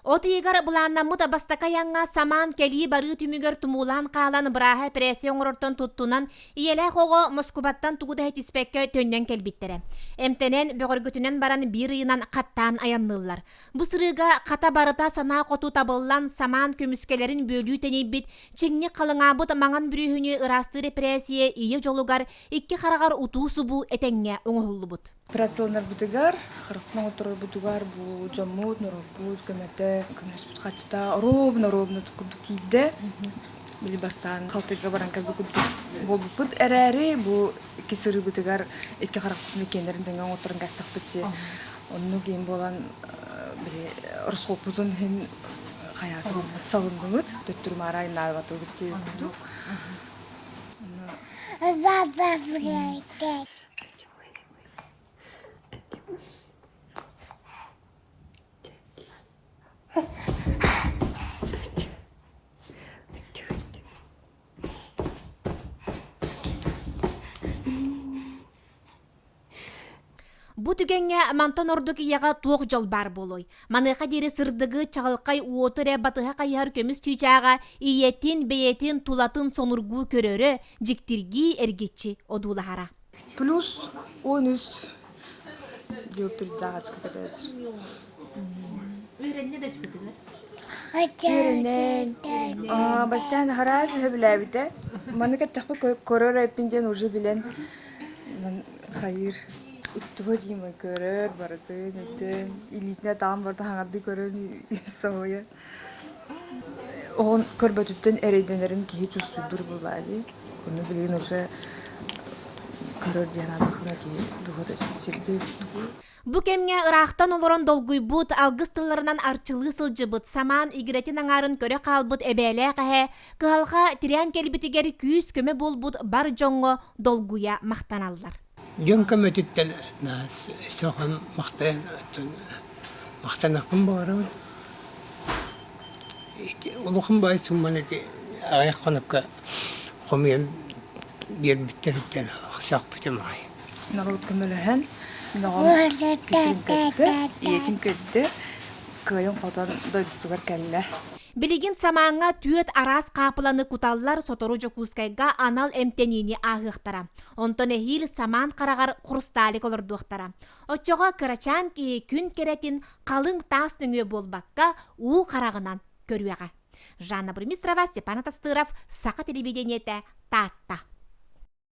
От ыйыгар былааннаммыт бастакы айаҥҥа самаан кэлии-барыы түмүгэр тумуулаан хаалан бырааһа эпэрээссийэ оҥорортон туттунан, ийэлээх оҕо Москубаттан тугу да иһитиспэккэ төннөн кэлбиттэрэ. Эмтэнэн, бөҕөргөтүнэн баран биир ыйынан хаттаан айанныыллар. Бу сырыыга хата барыта санаа хоту табыллан, самаан көмүскэлэрин бүөлүү тэнийбит, чиҥник халыҥаабыт маҥан бүрүөһүнү ыраастыыр эпэрээссийэ ийэ дьолугар икки хараҕар утуу-субуу этэҥҥэ оҥоһуллубут. Операцияланарбытыгар, харахпын оҥотторорбутугар бу дьоммут, норуоппут көмөтө, көмөлөспүт хаччыта оруобуна-оруобуна курдук тиийдэ. Били бастаан халтайга баран кэлбит курдук буолбуппут эрээри, бу икки сырыыбытыгар икки харахпытын иккиэннэрин тэҥҥэ оҥотторон кэстэхпит дии. Оннук иин буолан били ороскуоппутун иһин хайаатын салынныбыт, төттөрү маара айнаабатыбыт дии курдук. Бу түгэҥҥэ мантан ордук ийэҕэ туох дьол баар буолуой? Маныаха диэри сырдыгы, чаҕылхай уоту эрэ батыһа хайыһар көмүс чыычааҕа ийэтин, бэйэтин тулатын сонургуу көрөрө, дьиктиргии эргиччи одуулаһара. Плюс 13 диоптрийдаах ачка кэтээччи. Үөрэннэ да ачкытыгар? Үөрэнэн. Бастаан араас сөбүлээбитэ. Маны кэттэхпэ көрөр эппин диэн уже билэн хайыыр. Уттуба дима көрөр барытын өтөн илиитинэ таан барда хаҥардыы көрөн соһуйа. Оҕон көрбөтүттэн эрэйдэнэрин киһи чувствуйдуур буоллаа дии. Ону билигин уже көрөр диэн аатаххына киһи дууһата сирдиир курдук. Бу кэмҥэ ыраахтан олорон долгуйбут, алгыс тылларынан арчылыы сылдьыбыт, самаан игирэтин аҥаарын көрө хаалбыт эбээлээх эһэ кыһалҕа тирээн кэлбитигэр күүс-көмө буолбут бар дьоҥҥо долгуйа махтаналлар. Дьон көмөтүттэн сөҕөн махтайан махтаныахпын баҕарабын. Ити улахан баай сумманы ити аҕыйах хонукка хомуйан биэрбиттэриттэн сөхпүтүм аҕай. Норуот көмөлөһөн, мин оҕом кисин көрдө, ийэтин көрдө, кыайан-хотон дойдутугар кэллэ. Билигин самааҥҥа түөрт араас хаапыланы куталлар, сотору Дьокуускайга анал эмтэниини ааһыахтара. Онтон эһиил самаан хараҕар хрусталик олордуохтара. Оччоҕо кырачаан киһи күн кэрэтин халыҥ таас нөҥүө буолбакка, уу хараҕынан көрүөҕэ. Жанна Бурмистрова, Степан Атастыров, Саха телевидениетэ, Таатта.